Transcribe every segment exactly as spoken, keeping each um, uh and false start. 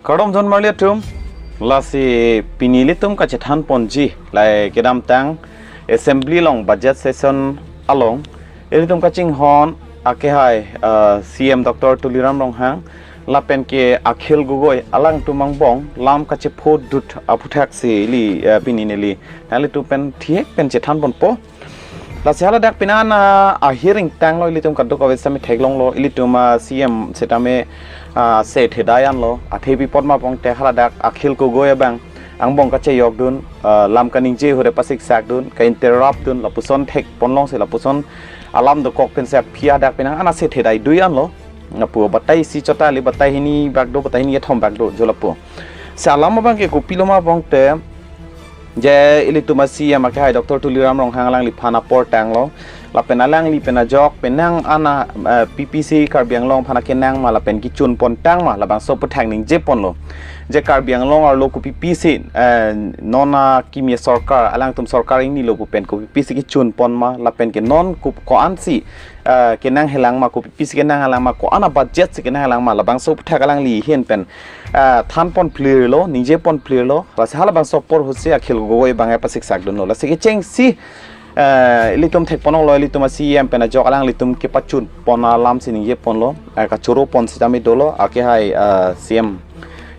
Kardom jon marli atum, lasi pini ilitum kachethan ponji, lahai kedamtang assembly along budget session along ilitum kachinghon akehai, uh, C M Doctor Tuliram Ronghang lapen ke Akhil Gogoi alangtum angbong lam kachepho dut aputhaksi ili, uh, pini neli nanglitum pen thihek pen chethan ponpo. Lasi haladak penang an, ah, ahiring tanglo, ilitum kadokave sitame theklonglo, ilitum, ah, C M sitame, ah, se thedai anlo, athe pi apot ma pulotangte haladak Akhil Gogoi abang angbong kachejokdun, ah, lam kaningje ahut pasiksak dun, ka-interrupt dun, lapuson thek ponlongsi lapuson alam dokok pensi aphi hadak penang an se thedai dui anlo. Lapu batai isi chot kali, batai hini bak do, batai hini kethom bak do, jo lapu. Si alam abang ke kopilo ma pulotangte, je ilitum a-C M akehai Doctor Tuliram Ronghang alangliphan apor tanglo. Lapen alangli pen ajok penang an, eh, P P C Karbi Anglong aphan akenang ma lapen kechun pontang ma labangso aputhak ningje ponlo. Je Karbi Anglong arlo kopi pisi, eh, non akimi sorkar, alangtum sorkar ingnilo pu pen kopi pisi kechun pon ma lapen ke non ko-, ko-ansi, eh, kenanghelang ma, kopi pisi kenanghelang ma, ko-an abudget si kenanghelang ma, labangso aputhak alangli ahin pen, eh, than ponphlirlo, ningje ponphlirlo. Lasi halabangso apor ahutsi Akhil Gogoi abang pasiksak dunlo. Lasi kechengsi, eh, ilitum thek ponlonglo, ilitum a-C M pen ajok alanglitum kepachun pon alamsi ningje ponlo, eh, kachoro pon sitame dolo, akehai, eh, C M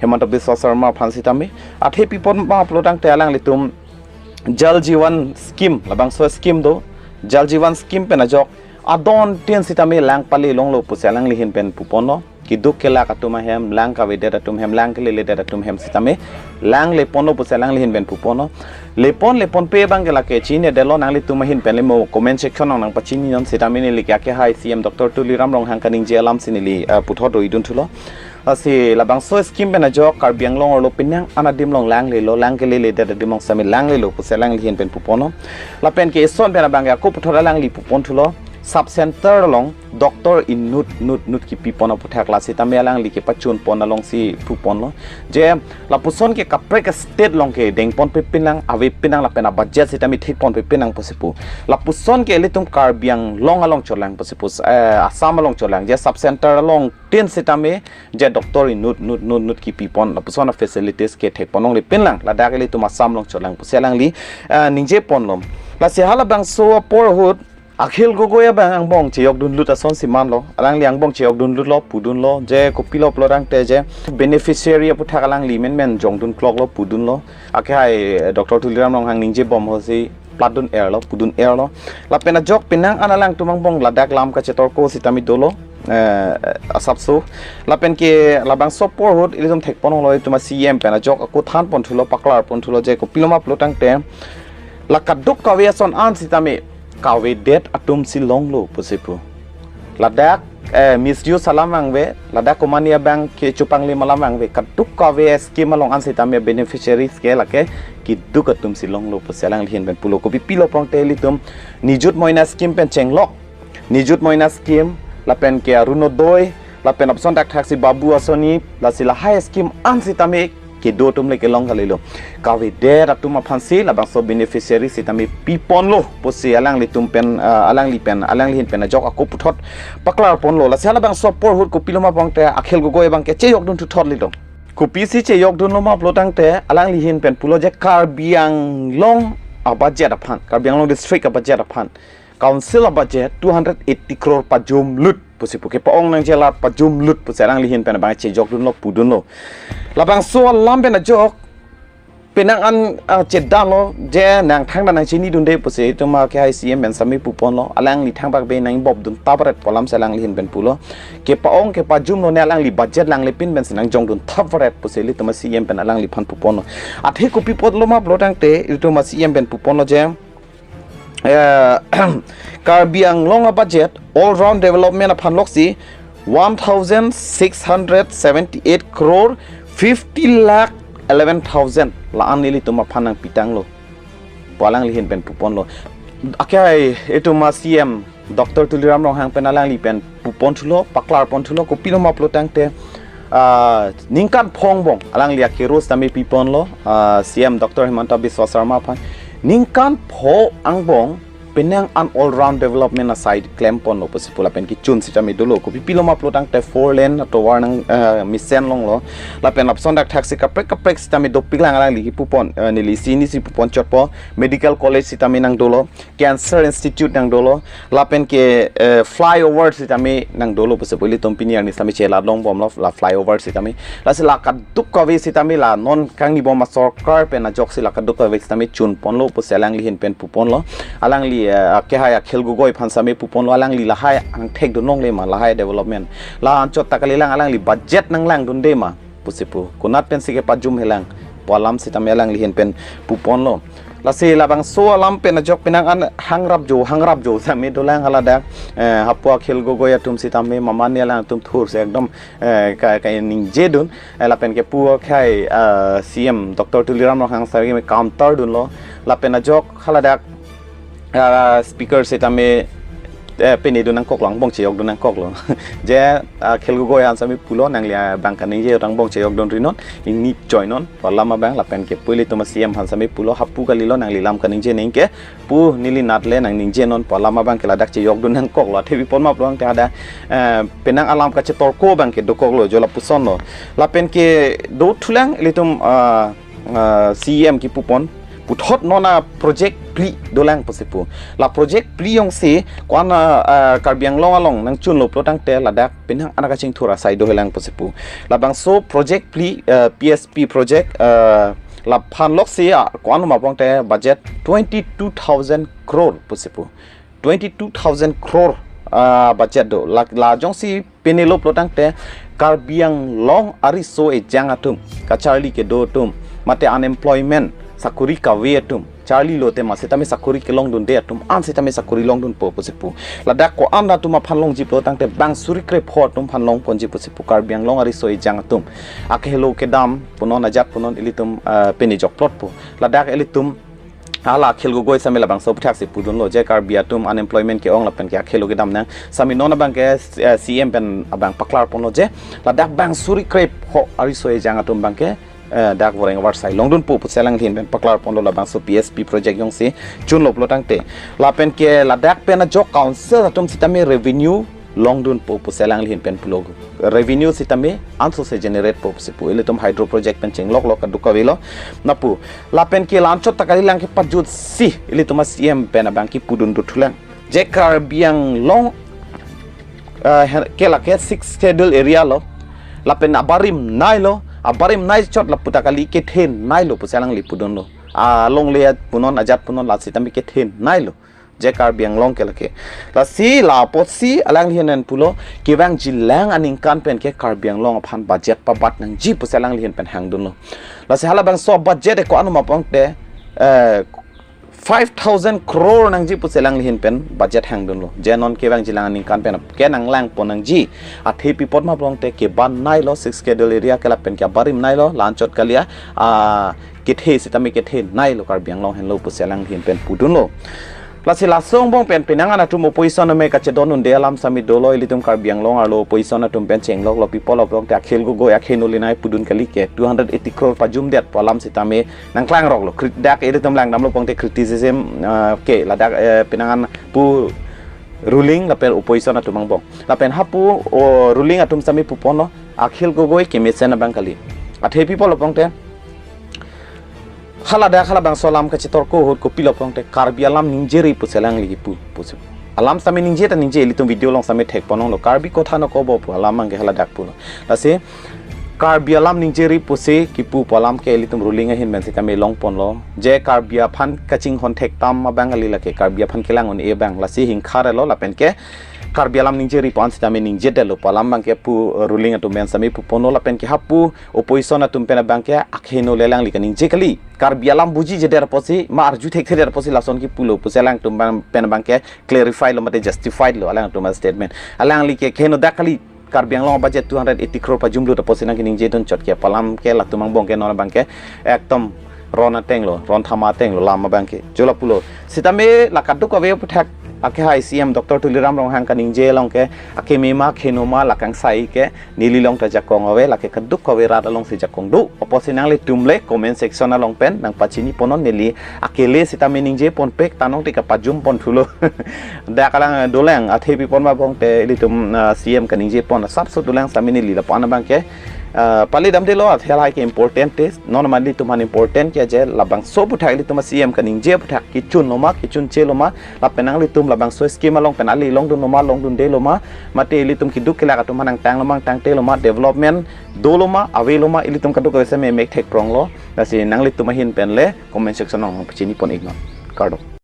Himanta Biswa Sarma aphan sitame. Athe pi apot ma pulotangte alanglitum Jal Jeevan Scheme, labangso scheme do, Jal Jeevan Scheme pen ajok adon tin sitame lang palelonglo pusi alangli ahin pen puponlo. Keduk kelak atum ahem, lang kavedet atum ahem, lang keleledet atum ahem sitame lang leponlo pusi alangli ahin pen puponlo. Lepon leponpe abang ke lake chinine detlo, nanglitum ahin pen le mo comment section along nangpachininon, sitame neli ke akehai C M Doctor Tuliram Ronghang kaningje alamsi neli, eh, puthot doidun thulo. Lasi labangso scheme pen ajok Karbi Anglong arlo penang an adim along lang lelo, lang keleledet adim along sitame lang lelo pusi alangli ahin pen puponlo. Lapen ke ison pen abang ke ako puthot alangli pupon thulo, sub center along doctor inut nut nut kipi pon aputhak, lasi tame alangli kepachun pon alongsi puponlo. Je lapuson ke kaprek state along ke deng ponpe pinang, ave pinang, lapen abudget sitame thik ponpe pinang pusi pu. Lapuson ke ilitum Karbi Anglong along cholang pusi pu, eh, Assam along cholang. Je sub center along tin sitame je doctor inut nut nut nut kipi pon, lapuson a-facilities ke thek ponlongle pinlang, ladak ilitum Assam along cholang pusi alangli, eh, ningje ponlo. Lasi halabangso apor ahut Akhil Gogoi abang angbong chejokdun lut asonsi manlo. Alangli angbong chejokdun lutlo, pudunlo. Je kopilo pulotangte je beneficiary aputhak alangli menmen jongdun kloklo, pudunlo. Akehai, eh, Doctor Tuliram Ronghang ningje bom ahutsi platdun erlo, pudun erlo. Lapen ajok penang an alangtum angbong ladak lam kachetorko sitame dolo, eh, asapso. Lapen ke labangso apor ahut ilitum thek ponlonglo, ilitum a-C M pen ajok ako than pon thulo, paklar pon thulo je kopilo ma pulotangte la kadokave ason an sitame kavedet atumsi longlo pusi pu. Ladak, eh, misuse alam vangve, ladak komani abang ke chupanglim alam vangve, kadokave scheme along an sitame beneficiaries ke lake keduk atumsi longlo pusi alangli ahin pen pulo. Kopipilo pulotangte ilitum Nijut Moina scheme pen chenglok, Nijut Moina scheme, lapen ke Arunodoi, lapen lapuson thakthaksi Babu Asoni, lasi lahai scheme an sitame kedo atum le kelong kalilo. Kavedet atum aphansi labangso beneficiary sitame piponlo pusi alanglitum pen, ah, alangli pen, alangli ahin pen ajok ako puthot paklar ponlo. Lasi halabangso apor ahut kopilo ma pulotangte Akhil Gogoi abang ke chejokdun thuthot lilo. Kopisi chejokdunlo ma pulotangte alangli ahin pen pulo je Karbi Anglong a-budget aphan, Karbi Anglong district a-budget aphan, council a-budget two hundred eighty crore pajum lut pusi pu, kepa-ong nangji alat pajum lut pusi alangli ahin pen abang chejokdunlo, pudunlo. Labangso alam pen ajok penang an, ah, chedanlo je nang thangta nangchinidunde pusi itum akehai C M pen sitame puponlo. Alangli thangbak be nang bobdun tapret pu alamsi alangli ahin pen pulo. Kepa-ong kepajumlo ne alangli budget langle pin pensi nangjongdun tapret pusi ilitum a-C M pen alangliphan puponlo. Athe kopi apotlo ma pulotangte ilitum a-C M pen puponlo je, eh, Karbi Anglong a-budget all round development aphan loksi one thousand six hundred seventy-eight crore fifty lakh eleven thousand la-an ilitum aphan nangpitanglo pu alangli ahin pen puponlo. Akehai itum a-C M Doctor Tuliram Ronghang pen alangli pen pupon thulo, paklar pon thulo, kopilo ma pulotangte, ah, ningkan pho angbong alangli akero sitame piponlo, ah, C M Doctor Himanta Biswa Sarma aphan. Ningkan pho angbong penang an all round development asai klem ponlo pusi pu lapen kechun sitame dolo. Kopi pilo ma pulo tangte four lane atovar nang, eh, mesen longlo. Lapen lapuson dak thaksi kaprek kaprek sitame dopik lang alangli kipu pon, eh, neli isi nisi pu pon chotpo. Medical college sitame nang dolo. Cancer institute nang dolo. Lapen ke, eh, flyover sitame nang dolo pusi pu ilitum pini arni sitame cheladong bomlo la flyover sitame. Lasi la kadokave sitame la non kangni bom asorkar pen ajoksi la kadokave sitame chun ponlo pusi alangli ahin pen pu ponlo. Alangli, eh, akehai Akhil Gogoi aphan sitame pu ponlo, alangli lahai angthek dun longle ma lahai development. La anchot ta kalilang, alangli budget nang langdunde ma pusi pu. Konat pensi kepajum helang pu alam sitame alangli ahin pen pu ponlo. Lasi labangso alam pen ajok penang an hangrap jo, hangrap jo sitame dolang haladak, eh, hapu Akhil Gogoi atum sitame mamani alangtum thursi ekdom, eh, ka, kaningje dun, eh, lapen kepu akhai, eh, C M Doctor Tuliram Ronghang sitame counter dunlo, lapen ajok haladak, eh, speaker sitame, eh, pini dun nangkoklo, angbong cheyok dun nangkoklo. Je, eh, Akhil Gogoi aphan sitame pulo, nangli, eh, abang kaningje angbong cheyok dun rinon, ingni choi non, pu alam abang, lapen kepu ilitum a-C M aphan sitame pulo, hapu kalilo, nangli lam kaningje ningke, pu neli natle nang ningje non pu alam abang ke ladak cheyok dun nangkoklo. Athe pi pon ma pulo tangte hadak, eh, penang alam kachetorko abang ke dokoklo, jo lapusonlo. Lapen ke dothulang ilitum, ah, ah, C M kipu pon. Puthot non a-project phli dolang pusi pu. La project phli jongsi ko-an, ah, ah, Karbi Anglong along nangchunlo pulo tangte ladak penang an kachingthur asai dohelang pusi pu. Labangso project phli, eh, P S P project, eh, laphan loksi, ah, ko-an ma pulo tangte budget twenty two thousand crore pusi pu. Twenty two thousand crore, ah, budget do. La, la jongsi penelo pulo tangte Karbi Anglong ariso ejang atum, kacharli kedo atum, mate unemployment, sakori kave atum, charli lote ma sitame sakori kelongdunde atum an sitame sakori longdunpo pusi pu. Ladak ko-an atum aphan longji pulo tangte bang suri krepho atum aphan longponji pusi pu, Karbi Anglong ariso ejang atum. Akehelo kedam punon, ajat punon ilitum, ah, pini jokplotpo. Ladak ilitum hala Akhil Gogoi sitame labangso aputhaksi pudunlo, je Karbi atum unemployment ke-ong lapen ke akhelo kedam nang. Sitame non abang ke, eh, C M pen abang paklar ponlo je ladak bang suri krepho ariso ejang atum abang ke, eh, dak voreng avarsai longdunpo pusi alangli ahin pen paklar ponlo labangso P S P project jongsi chunlo pulo tangte. Lapen ke ladak pen ajok council atum sitame revenue longdunpo pusi alangli ahin pen pulo. Revenue sitame ansose generate po pusi pu. Ilitum hydro project pen chengloklo kadokavelo. Lapu. Lapen ke la anchot ta kalilang kepajutsi ilitum a-C M pen abang kipudun dothulang. Je Karbi Anglong, eh, her-, ke lake Sixth Schedule area lo. Lapen abarim nailo, abarim nai chot lapu ta kali kethe nailo pusi alangli pudunlo. Alongle punon, ajat punon, la sitame kethe nailo. Je Karbi Anglong ke lake. Lasi la apotsi alangli ahin pen pulo, kevangjilang aningkan pen ke Karbi Anglong aphan budget pabat nangji pusi alangli ahin pen hangdunlo. Lasi halabangso budget ko-an ma pulo tangte, eh, five thousand crore nangji pusi alangli ahin pen budget hangdunlo. Je non kevangjilang aningkan pen ke nanglangpon nangji. Athe pi apot ma pulo tangte keban nailo, Sixth Schedule area ke lapen ke abarim nailo, la anchot kali a, ah, kethe sitame kethe nailo Karbi Anglong henlo pusi alangli ahin pen pudunlo. Lasi laso angbong pen penang an atum opposition ame kachedondunde alam sitame dolo, ilitum Karbi Anglong arlo opposition atum pen chengloklo, pi apotlo pulo tangte Akhil Gogoi akhei noli nai pudun kali ke two hundred eighty crore pajumdet pu alam sitame nangklangroklo. Krit-, dak ilitum langdamlo pulo tangte criticism, eh, ke ladak, eh, penang an pu ruling lapen opposition atum angbong. Lapen hapu, o, ruling atum sitame pu ponlo Akhil Gogoi kemesen abang kali. Athe pi apotlo pulo tangte haladak halabangso alam kachetorko ahut kopilo pulo tangte Karbi alam ningjeri pusi alangli kipu pusi. Alam sitame ningje ta ningje, ilitum video along sitame thek pon longlo, Karbi kotha no kobo pu alam abang ke haladak pulo. Lasi Karbi alam ningjeri pusi kipu pu alam ke ilitum ruling ahin pen sitame longponlo. Je Karbi aphan kachinghon thektam abang kali lake, Karbi aphan kelang un-e abang, lasi hingkharlo lapen ke Karbi alam ningjeri pu an sitame ningjedetlo pu alam abang ke pu, eh, ruling atum pen sitame pu ponlo lapen ke hapu opposition atum pen abang ke akhei noli alangli kaningje kali. Karbi alam bujijedet apotsi, ma arju thekthedet apotsi lason kipulo pusi alangtum abang pen abang ke clarify lo mate justified lo alangtum a-statement. Alangli ke kheno dak kali Karbi Anglong budget two hundred eighty crore pajumlut apotsi nangkaningjedun chot ke pu alam ke latum angbong ke non abang ke ekdom ron atenglo, ron thama atenglo lam abang ke. Jo lapulo. Sitame la kadokave aputhak Akehai C M Doctor Tuliram Ronghang kaningje along ke, akeme ma kheno ma la kangsai ke neli along ta jakong ave, lake kadokave rat alongsi jakong do. Apotsi nanglitum le comment section along pen nangpachini ponnon, neli akele sitame ningje ponpe, tanong ti kapajum pon thulo. Dak alang dolang, athe pi pon ma bong te ilitum, ah, C M kaningje pon asapso dolang sitame neli lapu-an abang ke, ah, pali damdelo, athe lahai ke important te, non ma ilitum aphan important ke je labangso aputhak ilitum C M kaningje aputhak kechun lo ma, kechun che lo ma, lapen nanglitum labangso scheme along pen ali longdun lo ma, longdunde lo ma, mate ilitum keduk kelak atum aphan nangtang lo ma, tangte lo ma, development do lo ma, ave lo ma, ilitum kadokave sitame mek thek prong lo. Lasi nanglitum ahin pen le comment section along pachini pon iknon. Kardom.